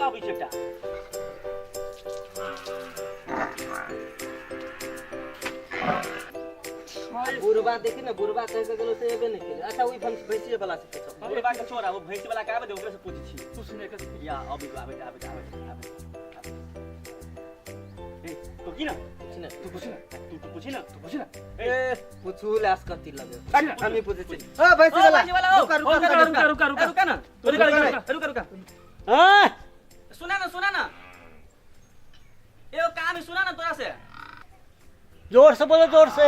वाला अबै छै एकटा। बुढ़बा देखी ना, बुढ़बा कह के गेलो से एबे नहीं केले। अच्छा, ओई भैंसिए वाला से पूछो। बुढ़बा के छोड़ा, वो भैंसी वाला के आबे दे, ओकरे से पूछै छी। पूछ ने एकर। या अबै आबै आबै आबै आबै। ए, तो की ना? पूछ ना। तू पूछ ना, तू तू पूछी ना, तू पूछी ना। ए, पूछू लास कथी लगे। पूछ ना। हम ही पूछे छी। ओ भैंसी ओ, वाला, भैंसी वाला, ओ, रुका रुका रुका, रुका। रुका रुका रुका। ए, रुका ना। रुका, रुका रुका। रुका रुका। हाँ। सुना ना, सुना ना, एगो काम है, सुना ना तोरा से। जोर से बोलो, जोर से।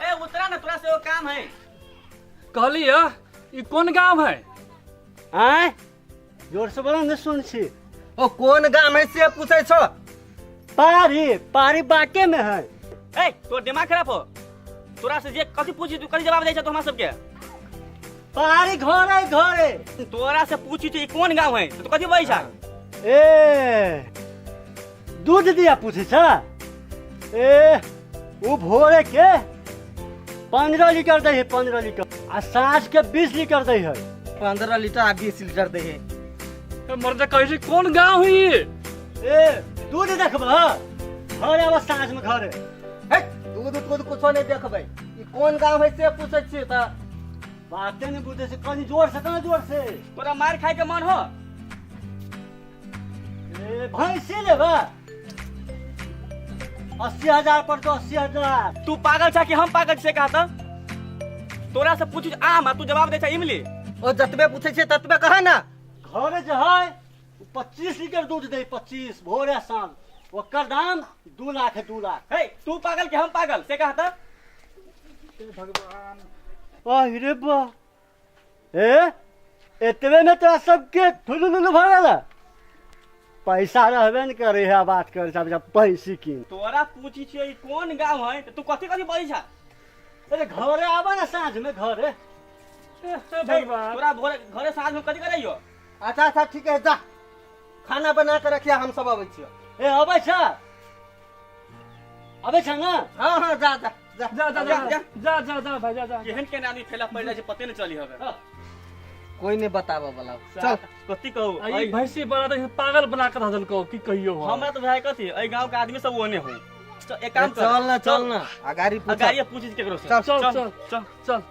ए, उतरा ना, तोरा से एगो काम है। कहली है ई कोन गांव है? आय, जोर से बोलो, नहीं सुन छी। ओ, कोन गाम है से पूछै छो? पारी, पारी बाटे में है। ए, तोर दिमाग खराब हो? तोरा से जे कथी पूछी, तू कथी जवाब दै छ तो हमरा सबके? पारी घरे घरे। तोरा से पूछी छी ई कोन गांव है, तो तू कथी बोलै छ? ए, दूध दिया पूछे छ? ए, उ भोरे के 15 लीटर दै है, 15 लीटर, आ साँझ के 20 लीटर दै है। 15 लीटर आ 20 लीटर दै है। ए, मर्दा, कहै छै कोन गांव है ई? ए, दूध देखब घरे आब साँझ में घरे। हे, दूध तूध कुछो नहीं देखबै, ई कोन गाँव है से पूछै छियै तऽ। बाते नहीं बुझे छै, कनी जोर से, कनी जोर से। तोरा मार खाय के मन हो? ए, भैंसी लेबा? 80,000 पर तो, 80,000। तू पागल छा कि हम पागल छियै? कहा तऽ तोरा से पूछी आम आ तू जवाब दै छ इमली। ओ, जतबे पूछै छियै ततबे कह ना। घरे जे है 25 लीटर दूध दे, 25, भोरे साँझ। ओकर दाम 2 लाख है, 2 लाख। हे, तू पागल कि हम पागल से कहा तऽ। भगवान! अरे बा, ए, एतबे में तोरा सबके थुलु लुलु भऽ गेल? पैसा रहबे ने करे है, बात करे सब जब पैसी कीन। तोरा पूछी छियै ई कोन गाँव है, तऽ तू कथी कथी बजै छा? अरे, घरे आबा ना साँझ में घरे। ए, भगवान! तोरा भोरे घरे साँझ में कथी करैयो? अच्छा अच्छा, ठीक है, जा, खाना बना के रखिया, हम सब अबै छियो। ए, अबै छ, अबै छ ना? हाँ हाँ, जा जा जा। जा जा जा। जा। जा जा जा भाई, जा जा। केहन केहन आदमी फैला पड़ जाइ छै, पते नहीं चली हवे। कोई नहीं बताबऽ वाला, चल। कथी कहू। आ ई भैंसी बना दे, पागल बना के धऽ देलकौ, की कहियो हम। हमरा तो भाई कथी, एहि गांव के आदमी सब ओने हो। चल, एक काम कर। चल ना, चल ना, आ गाड़ी आ पूछ। गाड़ी पूछी केकरो से। चल। चल चल। चल। चल।